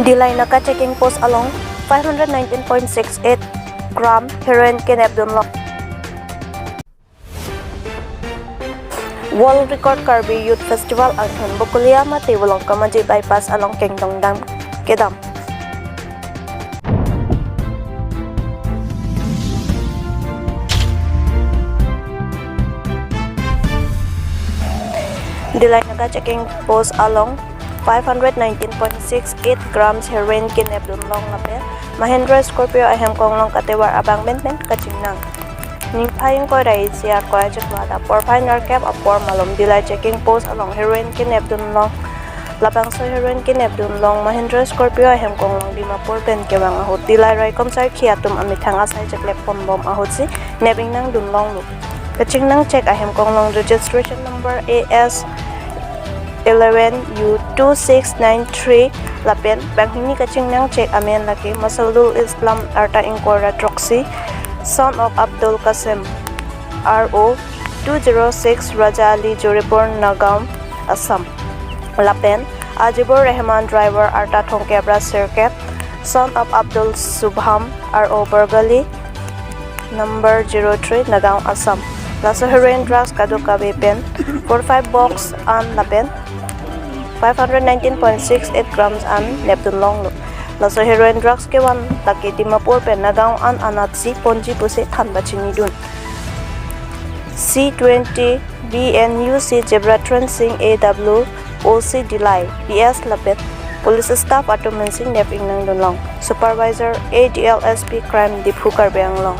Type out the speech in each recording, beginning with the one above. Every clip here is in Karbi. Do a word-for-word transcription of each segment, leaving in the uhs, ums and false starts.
Dillai Naka checking post along five hundred nineteen point six eight gram heroin kenep dunlong. World Record Karbi Youth Festival angthun Bokolia mate Volongkom Aji bypass along kengdongdang kedam. Dillai Naka checking post along five hundred nineteen point six eight grams heroin kenep dunlong lapen Mahindra Scorpio ahem konglong katevar abang pen pen kachingnang. Niphai ingkoi ra isi ingkoi achiklo porphai nerkep apor malom Dillai checking post along heroin kenep dunlong. Labangso heroin kenep dunlong Mahindra Scorpio ahem konglong Dimapur pen kevang ahut Dillai raikom sarkhi atum amethang asai cheklep ponbom ahutsi nep ingnang dunlonglo. Kachingnang chek ahem konglong registration number A S eleven U two six nine three lapen banghini kachingnang chek amen lake Masadul Islam arta ingkoi ra throksi, son of Abdul Kasim, R O two zero six Raja Ali Joripur Nagaon Assam. Lapen Ajibur Rahman driver arta thomkep ra sirkep, son of Abdul Subham R O Borgali, number zero three Nagaon Assam. Laso heroin drugs kadokave pen forty-five box an lapen five hundred nineteen point six eight grams an nep dunlonglo. Laso heroin drugs kevan lake Dimapur pen Nagaon an anatsi ponji pusi than pachini dun. C twenty B N U C Zebra Trend Sing A W O C Dillai P S lapen police staff atum mensing nep ingnang dunlong. Supervisor A D L S P Crime Diphu Karbi Anglong.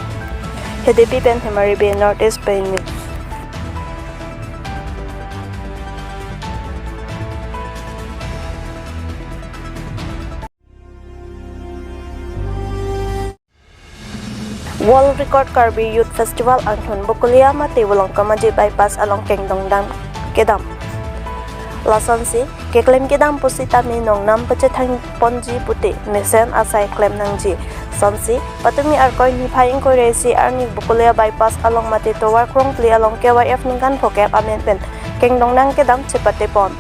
Hedepi pen Hemari Bey, North East Pei News. World Record Karbi Youth Festival angthun Bokolia mate Volongkom Aji bypass along kengdongdang kedam. Lasonsi keklem kedam pusitame nongnam pachethang ponji pute mesen asai klem nangji. Sonsi patumi Arkoi niphai ingkoi ra isi arni Bokolia bypass along mate tovar krongpli along K Y F ningkan phokep amen pen kengdongdang kedam chepate pon.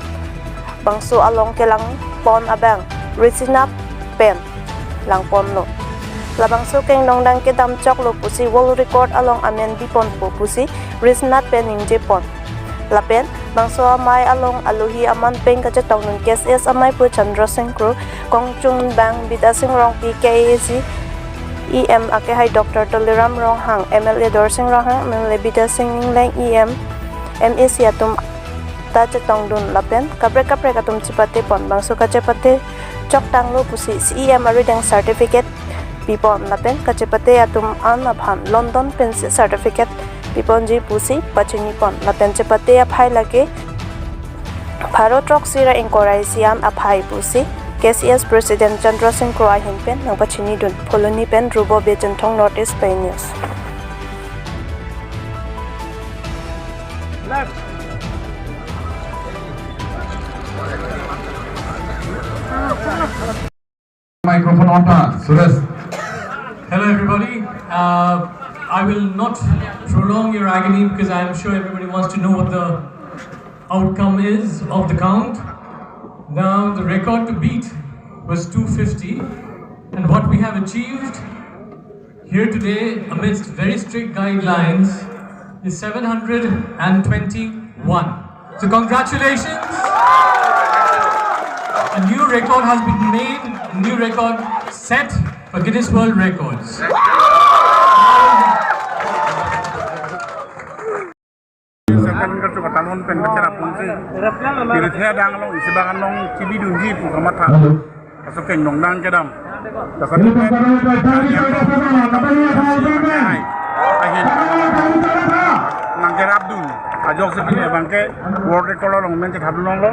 Bangso along kelang pon abang Risinath pen lang ponlo. Labangso kengdongdang kedam choklo pusi World Record along amen bi ponpo pusi Risinath pen ningje pon. Lapen bangso amei along alohi aman pen kachetongdun K C S ameipo Chandra Sing Kro, kongchunbang Bidya Sing Rongpi, K A A C E M akehai Doctor Tuliram Ronghang, M L A Dorsing Ronghang, M L A Bidya Sing Engleng, E M, M A C atum ta chetongdun lapen kaprek kaprek atum chepate pon. Bangso kachepate choktanglo pusi C E M arideng certificate pipon lapen kachepate atum an aphan London pensi certificate piponji pusi pachini pon lapen chepate aphai lake pharo throksi ra ingkoi ra isi an aphai pusi K C S President Chandra Sing Kro ahin pen nangpachini dun. Phuloni pen Rubo Bey Chinthong, North East Pei News. Microphone on ta, Suresh. Hello, everybody. Uh, I will not prolong your agony because I'm sure everybody wants to know what the outcome is of the count. Now, the record to beat was two fifty, and what we have achieved here today, amidst very strict guidelines, is seven hundred and twenty-one. So congratulations. A new record has been made, a new record set for Guinness World Records. Second ka chuka talon pen ka cherap ponsi. Kiri thedang along isi bang anong chibidunji pu kamatha. Laso kengdongdang kedam. Laso ini pen pangkalan pen tadi ada sama, katanya sama, sama. Ahin. Sama, sama, sama. Nangkerapdun. Ajoksi pini abangke World Record along men chethap longlo.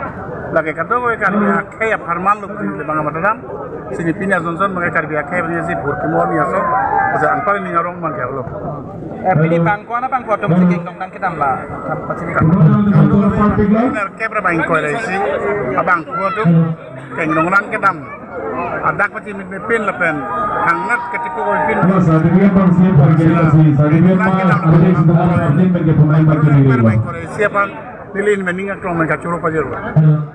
Lake kadokave Karbi akhei apharman lo pini bang amatadam. Sini pini ason son abangke Karbi akhei pini si bhur kimo ni aso. Asa anpar ni arong abangke lo. Eh, pini bang ko-an abang ko atum si kengdongdang kedam la. Pachini kan. Nerkep ra bang ko ra isi. Abang ko atum kengdongdang kedam. Adak pachimit mepin lapen hangnat ketiku ko pin. Halo, sadirin bang sih, bang kita sih, sadirin mah, ada yang sedang berarti bagi pemain bagi diri. Bang ko ra isi aphan neli neli ning aklong men kachoro pajero. Halo.